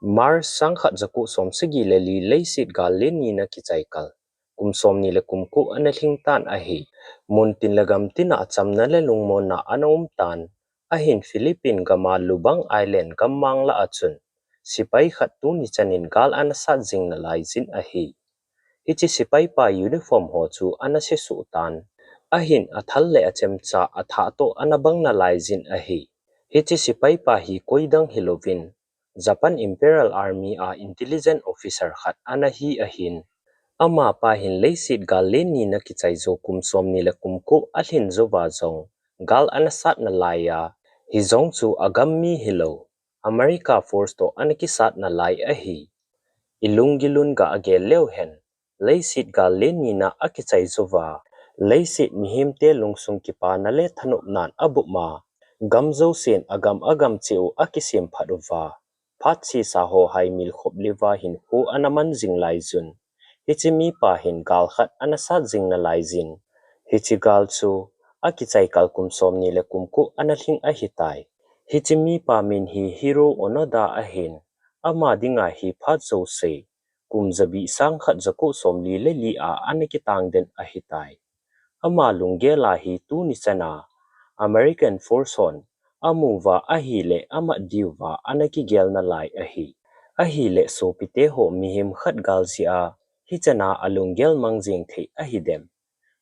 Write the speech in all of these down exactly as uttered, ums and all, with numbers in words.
March sangkhat jaku somsagi le li leiset gal len nina kichai kal kum somni le kum ko ana lhing tan ahi. Muntin le gamtin a chamna le lungmonna ana um tan. Ahin Philippine gama Lubang Island gammang lah a chun sipai khat tuni chanin gal ana sat jing nalai jin ahi. Hiche sipai pa uniform ho chu ana sesuh tan. Ahin athal le achemcha athah toh ana bang nalai jin ahi. Hiche sipai pa hi koidang hilouvin Japan Imperial Army a intelligence officer khat ana hi ahin. Amapa hin leiset gal len nina kichai jou kum somni le kum ko alhin jouva jong gal ana sat nalai a, hijong chu agam mi hilou America force toh ana kisat nalai ahi. Ilunggil un ga agel leu hen, leiset gal len nina akichai jouva, leiset mihemte lungsung kipana le thanopnan abuma, gam jousen agam agam cheh u akisem phat uva, phat sesa ho haimil khop leuva hinkho ana man jing lai jun, hiche mipa hin gal khat ana sat jing nalai jin. Hiche gal chu akichai kal kum somni le kum ko ana lhing ahitai. Hiche mipa min hi Hiroo Onoda ahin, ama dinga hi phat jouse kum jabi sangkhat jaku somli le li a ana kitang den ahitai. Ama lunggel a hi tuni chana American force hon amuva ahile amat diuva ana kigel nalai ahi. Ahile sopite ho, mihem khat gal jeh a hichana alunggel mang jeng thei ahidem?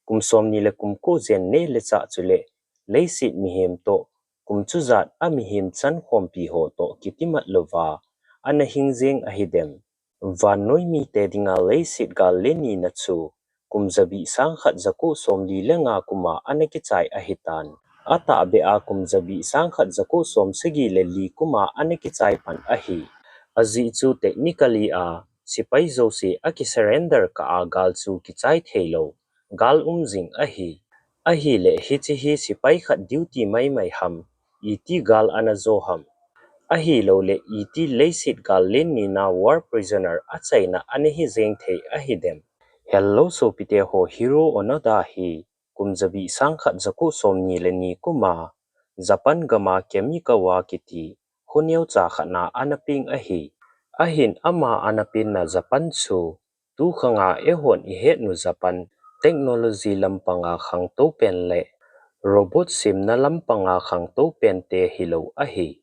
Kum somni le kum ko jen neh le chah chule leiset mihem toh kum chujat a mihem chankhompi ho toh kitimat louva ana hing jeng ahidem? Vannoi mite dinga leiset gal len nina chu kum jabi sangkhat jaku somli le nga kuma ana kichai ahitan. Atahbeh a kum jabi sangkhat jaku somsagi le li kuma ana kichai pan ahi. Ajeh chu technically a sipai jouse akisurrender kah a gal chu kichai theilou gal um jing ahi. Ahile hiche hi sipai khat duty maimai ham, iti gal ana jo ham, ahilouleh iti leiset gal len nina war prisoner achaina ana hi jeng thei ahidem? Hello sopite ho, Hiroo Onoda hi kum jabi sangkhat jaku somni le ni kuma Japan gama Kamikawa kiti kho neocha khat na ana peng ahi. Ahin ama ana penna Japan chu tukhanga eihon ihet u Japan technology lampanga khangtou pen le robot semna lampanga khangtou pente hilou ahi.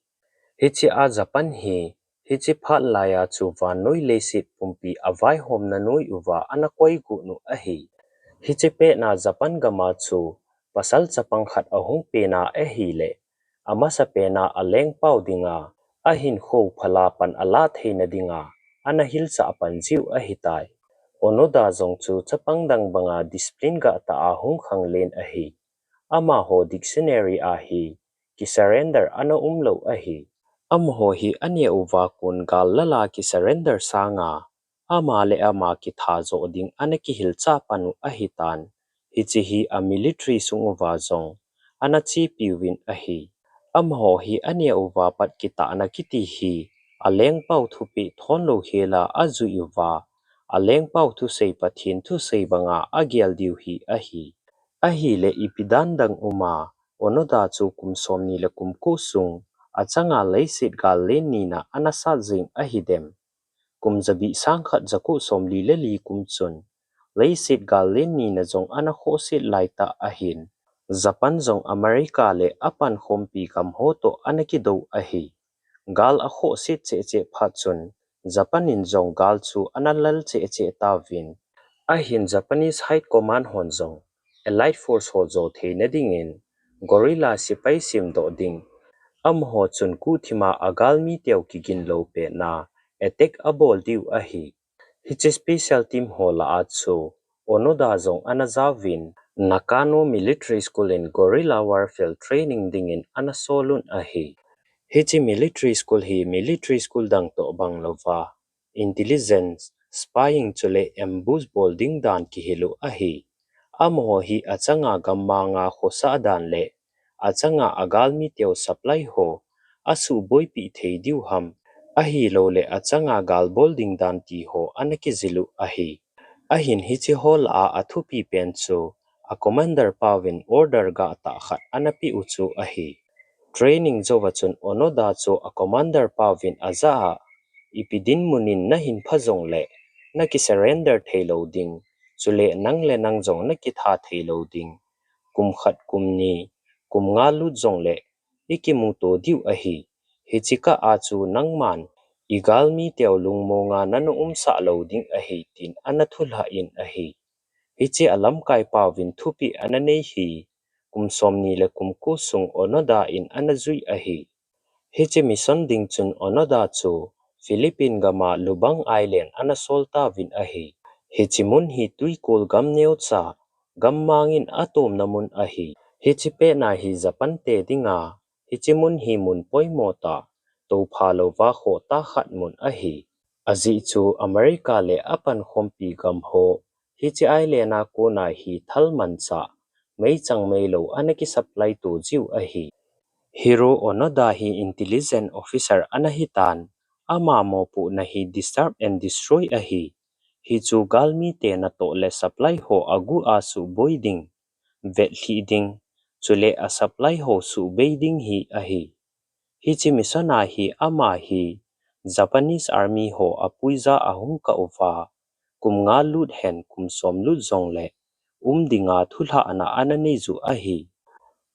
Hiche a Japan hi hiche phat laiya chu vannoi leiset pumpi avaihomna noi uva ana koi got u ahi. Hiche petna Japan gama chu pasal chapang khat ahung pena ahile, amasapen a alengpau dinga, ahinkho phala pan alah theina dinga ana hilchah pan jiu ahitai. Onoda jong chu chapang dang banga discipline gahtah a hung khanglen ahi. Amaho dictionary a hi kisurrender ana umlou ahi. Amaho hi aneh uva kon gal lal a kisurrender sanga ama le ama kitha joh ding ana kihilchah pan u ahitan. Hiche hi a military sung uva jong ana chepiuvin ahi. Amaho hi aneh uva pat kitahna kiti hi alengpau thupeh thonlou hela ajui uva, alengpau thusei Pathen thusei banga agel diu hi ahi. Ahile ipi dan dang uma Onoda chu kum somni le kum ko sung achanga leiset gal len nina ana sat jeng ahidem? Kum jabi sangkhat jaku somli le li kum chun leiset gal len nina jong ana khohset laitah ahin, Japan jong America le apankhompi gam ho toh ana kidou ahi. Gal akhohset cheh cheh phat chun Japan in jong gal chu ana lal cheh cheh tauvin. Ahin Japanese High Command hon jong Allied Force ho jo theina dingin guerrilla sipai semdoh ding, amaho chun kuhthima agalmi teu kigin lou petna attack abol diu ahi. Hiche special team ho lah a chu Onoda jong ana jaovin, Nakano Military School in guerrilla warfare training dingin ana solun ahi. Hiche military school hi military school dang toh bang louva, intelligence, spying chule ambush bol ding dan kihil u ahi. Amaho hi achanga gammanga khosah dan le achanga agalmi teu supply ho asuhboipi thei diu ham, ahilouleh achanga gal bol ding dan ti ho ana kijil u ahi. Ahin hiche ho lah a athupi pen chu a commander pauvin order gahtah khat ana pe u chu ahi. Training jouva chun Onoda chu a commander pauvin ajah a ipi dinmun in nahin pha jongle, naki surrender thei lou ding, chule nang le nang jong naki tha thei lou ding. Kum khat, kum ni, kum nga lut jongle, ikimuto diu ahi. Hiche kah a chu nangman, igalmi teu lungmonga nana umsah lou ding ahi, tin ana thulha in ahi. Hiche alamkai pauvin thupeh ana nei hi, kum somni le kum ko sung Onoda in ana jui ahi. Hiche mission ding chun Onoda chu Philippine gama Lubang Island ana sol tauvin ahi. Hiche mun hi twikol gam neocha, gammang in atomna mun ahi. Hiche pet na hi Japan te dinga, hiche mun hi mun poimo tah, toupha louva khoh tah khat mun ahi. Ajeh chu America le apankhompi gam ho, hiche island a kona hi thal manchah, meichang meilou ana kisupply to jiu ahi. Hiroo Onoda hi intelligence officer ana hitan, ama mopohna hi disturb and destroy ahi. Hichu galmite natoh le supply ho agu a suboi ding, vetlhi ding, chule asupply ho subei ding hi ahi. Hiche mission a hi ama hi Japanese Army ho apuija ahung kah uva, kum nga lut hen kum som lut jongle, um dinga thulhahna ana nei jiu ahi.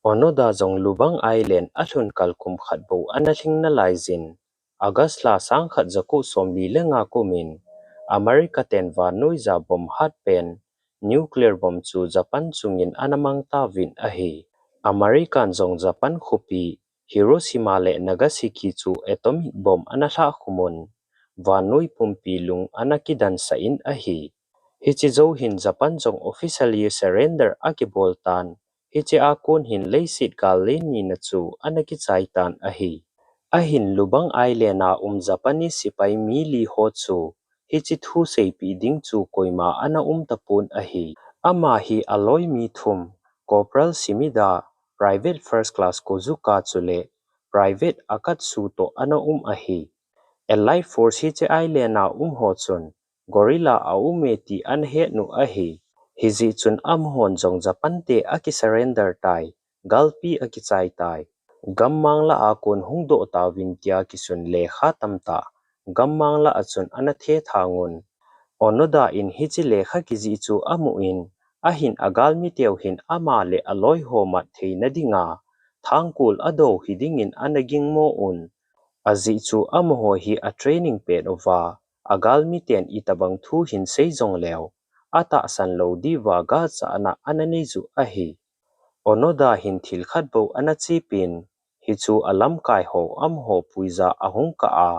Onoda jong Lubang Island alhun kal kum khat bou ana lhing nalaiyin, August lha sang khat jako somli le nga kumin, America ten vannoija bomb hatpen, nuclear bomb chu Japan chungin ana mang tauvin ahi. American jong Japan khopi, Hiroshima le Nagasaki chu atomic bomb ana lhah khumun, vannoi pumpi lung ana kidansah in ahi. Hiche jou hin Japan jong officially surrender akibol tan, hiche a kon hin leiset gal len nina chu ana kichai tan ahi. Ahin Lubang Island a um Japanese sepai mi li ho chu, hiche thu seipeh ding chu koima ana um tapon ahi. Ama hi aloi mi thum, Corporal Shimada, Private First Class Kozuka chule Private Akatsu toh ana um ahi. Allied Force hiche island a um ho chun, guerrilla aume ti ana het u ahi. Hijeh chun amahon jong Japan te akisurrender tai, galpi akichai tai. Gammang lah a kon hungdoh tauvin tia kisun lekha tamtah, gammang lah a chun ana thethang un. Onoda in hiche lekha kijih chu amun, ahin agalmi teu hin ama le aloi ho mat theina dinga, thangkol adou hidingin ana gingmo un. Ajeh chu amaho hi atraining pet uva, agalmi ten itobang thu hin sei jongleu, atahsan lou diuva gachana ana nei jiu ahi. Onoda hin thil khat bou ana chepin, hichu alamkai ho amaho puija ahung kah a,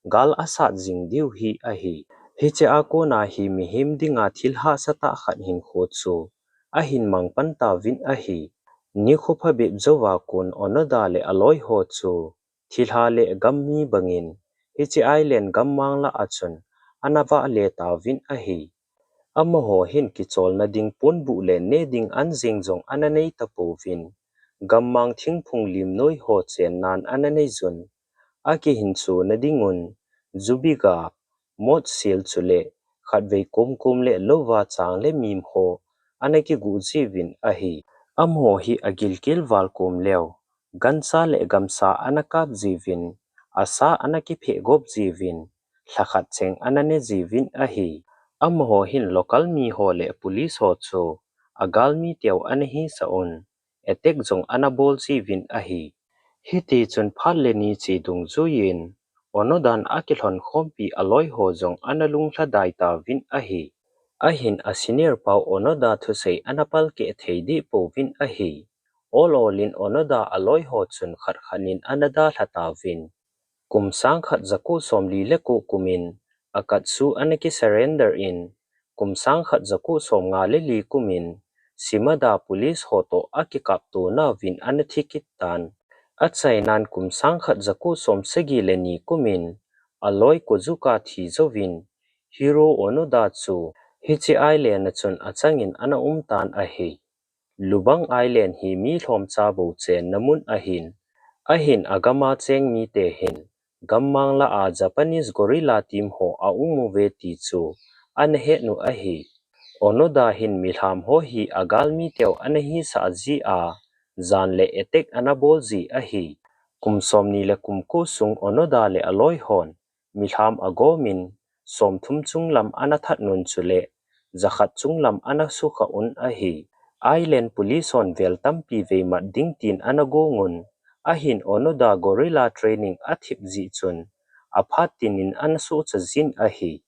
gal asat jing diu hi ahi. Hiche a kona hi mihem dinga thil hahsatah khat hinkho chu, ahin mang pan tauvin ahi. Nikho phabep jouva kon Onoda le aloi ho chu, thilha le gammi bangin, hiche island gammang lah a chun, ana vahle tauvin ahi. Amaho hin kicholna ding ponbuh le neh ding anjing jong ana nei tapouvin, gammang thingphung limnoi ho chennan ana nei jun, akihinchuna dingun, jubiga, mot sil chule, khatvei komkom le louva chang le mim ho, ana kigu jiuvin ahi. Amaho hi agilkel val kom leu, gancha le gamsa ana kap jiuvin, asa ana kipheh gop jiuvin, lhakhat cheng ana ne jiuvin ahi. Amaho hin local mi ho le police ho chu, agalmi teu ana hisah un, attack jong ana bol jiuvin ahi. Hitichun phat le ni che dungjuiyin, Onodan akilhon khompi aloi ho jong ana lunglhadai tauvin ahi. Ahin asenior pau Onoda thusei ana palkeh thei deh pouvin ahi. Ol olin Onoda aloi ho chun khat khat in ana dalha tauvin. Kum sang khat jako somli le ko kumin, Akatsu ana kisurrender in, kum sang khat jako somnga le li kumin, Shimada police ho toh akikapto nauvin ana thi kit tan. Achainan kum sang khat jako somsagi le ni kumin, aloi Kozuka thi jouvin, Hiroo Onoda chu, hiche island a chun achangin ana um tan ahi. Lubang Island hi mi lhomcha bou chenna mun ahin, ahin agama cheng mite hin, gammang lah a Japanese guerrilla team ho aum uve ti chu, ana het u ahi. Onoda hin milham ho hi agalmi teu ana hisah jia, jan le attack ana bol ji ahi. Kum somni le kum ko sung Onoda le aloi hon, milham agomin, somthum chunglam ana that un chule, jakhat chunglam ana sukha un ahi. Island police hon vel tampi vei mat ding tin ana gong un, ahin Onoda guerrilla training athip jeh chun, aphat tin in ana suhcha jin ahi.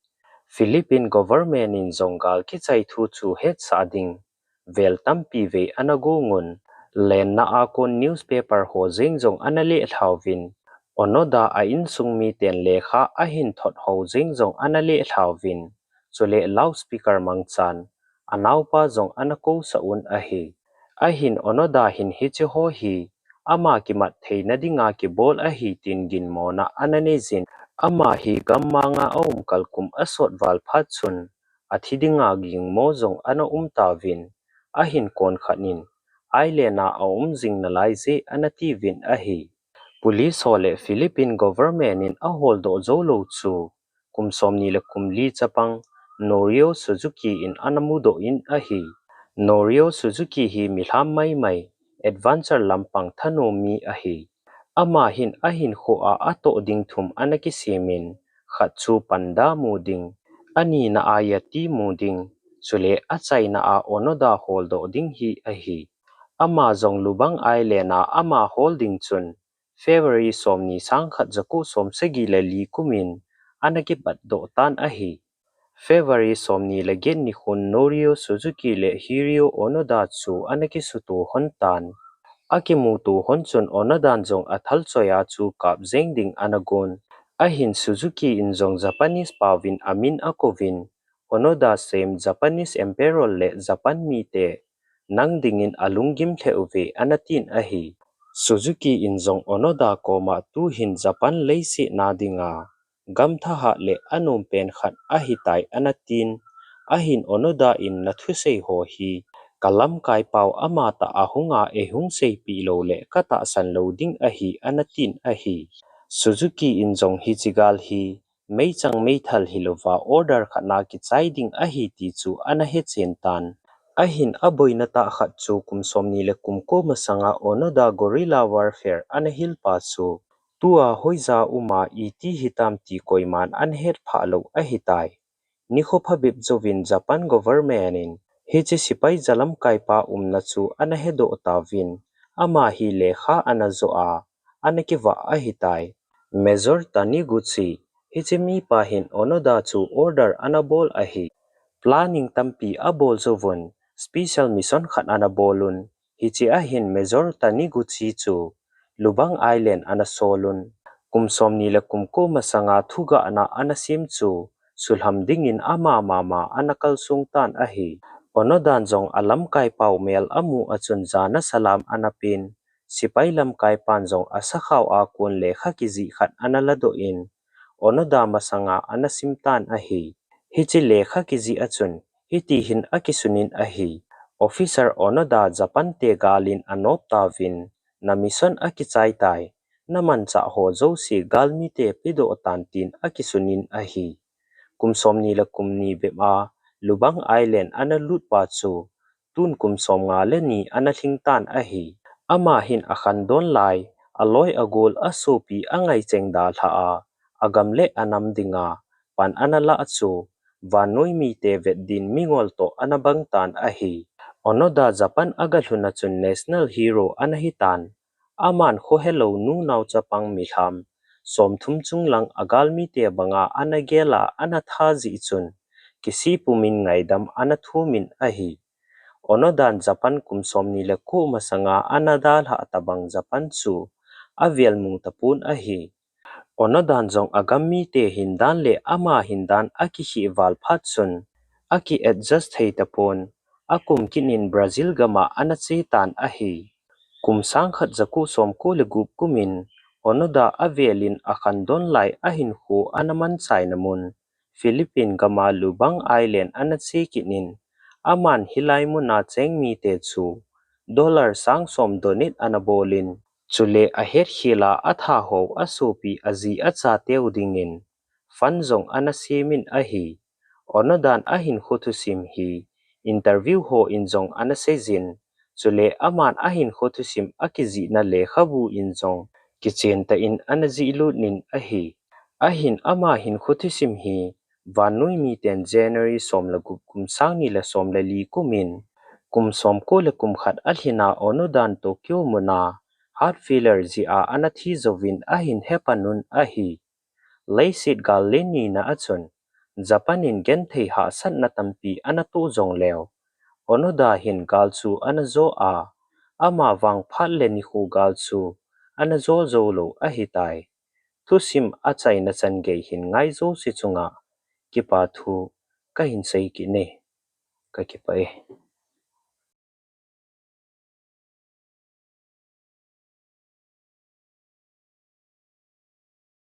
Philippine government in jong gal kichai thu chu hetsah ding, vel tampi vei ana gong un, lenna a kon newspaper ho jeng jong ana lehlhauvin, Onoda a insung miten lekha ahin thot ho jeng jong ana lehlhauvin, chule loudspeaker mangchan, anaopa jong ana kousah un ahi. Ahin Onoda hin hiche ho hi, ama kimat theina dinga kibol ahi tin ginmona ana neijin, ama hi gammanga aum kalkum asot val phat chun, athi dinga gingmo jong ana um tauvin, ahin konkhat in, island a aum jing nalai je ana tiuvin ahi. Police ho le Philippine government in aholdoh jou lou chu, kum somni le kum li chapang, Norio Suzuki in ana mudoh in ahi. Norio Suzuki hi milham maimai, adventure lampang thanom mi ahi. Ama hin ahinkhoa atoh ding thum ana kisemin, khat chu panda mu ding, anina a yati mu ding, chule achaina a Onoda holdoh ding hi ahi. Ama jong Lubang Island a ama hol ding chun, February somni sangkhat jaku somsagi le li kumin ana kipatdoh tan ahi. February somni le get nikhun Norio Suzuki le Hiroo Onoda chu ana kisuto hon tan. Akimuto hon chun Onodan jong athal choia chu kap jeng ding ana gon. Ahin Suzuki in jong Japanese paovin amin akouvin, Onoda sem Japanese Emperor le Japan mite, nang dingin alunggim lheh uve ana tin ahi. Suzuki in jong Onoda koma tuhin Japan leiset na dinga gam thahat le anom pen khat ahitai ana tin, ahin Onoda in nathusei ho hi kalamkai pau amatah a hunga eihung seipeh lou le katahsan lou ding ahi ana tin ahi. Suzuki in jong hiche gal hi meichang meithal hilouva order khat na kichai ding ahi ti chu ana hechen tan. Ahin aboina tah khat chu kum somni le kum ko masanga Onoda guerrilla warfare ana hilpa chu, tua hoija uma iti hitam ti koiman ana hetphah lou ahitai. Nikho phabep jouvin Japan government in hiche sepai jalamkaipa umna chu ana hedoh tauvin, ama hi lekha ana jo a, ana kivah ahitai. Major Taniguchi, hiche mipa hin Onoda chu order ana bol ahi. Planning tampi abol jouvun, special mission khat ana bolun, hiche ahin Major Taniguchi chu Lubang Island ana solun. Kum somni le kum ko masanga thugahna ana sem chu, sulham dingin ama mama ana kalsong tan ahi. Onodan jong alamkai pau mel amu a chun jana salam ana pen. Sepai lamkaipan jong asakhao a kon lekha kijih khat ana ladoh in, Onoda masanga ana simtan ahi. Hiche lekha kijih a chun, hiti hin akisunin ahi. Officer Onoda Japan te galin anop tauvin, na mission akichai tai, namanchah ho jouse galmite pedoh tan tin akisunin ahi. Kum somni le kum ni bep a, Lubang Island ana lutpa chu, tun kum somnga le ni ana lhingtan ahi. Ama hin akhangdon lai, aloi agol asopi angaicheng dalha a, agam le anam dinga pan ana lah chu, vannoi mite vet din mingol toh ana bangtan ahi. Onoda Japan agalhun a chun national hero ana hitan. Aman khohelou nunao chapang milham somthum chunglang agalmite banga ana gel a ana tha jeh chun, kisih pumin ngaidam ana thumin ahi. Onodan Japan kum somni le ko masanga ana dalhah tabang Japan chu avel mong tapon ahi. Onodan jong agam mite hindan le ama hindan akikheh val phat chun, aki adjust thei tapon, akum kit in Brazil gama ana chetan ahi. Kum sangkhat jako somko le gup kumin, Onoda avelin akhangdon lai ahinkho ana manchaina mun, Philippine gama Lubang Island ana che kit in, aman hilai muna cheng mite chu dollar sang som donate ana bolin, chule ahetkhel a atha ho asopi aji achateu dingin fund jong ana semin ahi. Onodan ahinkho thusim hi interview hon jong ana seijin, chule aman ahinkho thusim akijihna lekhabu in jong kichen tah in ana jihlut in ahi. Ahin ama hinkho thusim hi vannoi miten January som le gup kum sang ni le som le li kumin kum som ko le kum khat alhina Onodan Tokyo muna heart failure jeh a ana thi jouvin ahin hepan un ahi. Leiset gal len nina achun Japan in genthei hahsatna tampi ana toh jongleu, Onoda hin gal chu ana jo a, ama vang phat le nikho gal chu ana jo joulou ahitai. Thusim achaina chan gei hin ngai jouse chunga kipa thu kahin sei kit e. Kakipah e.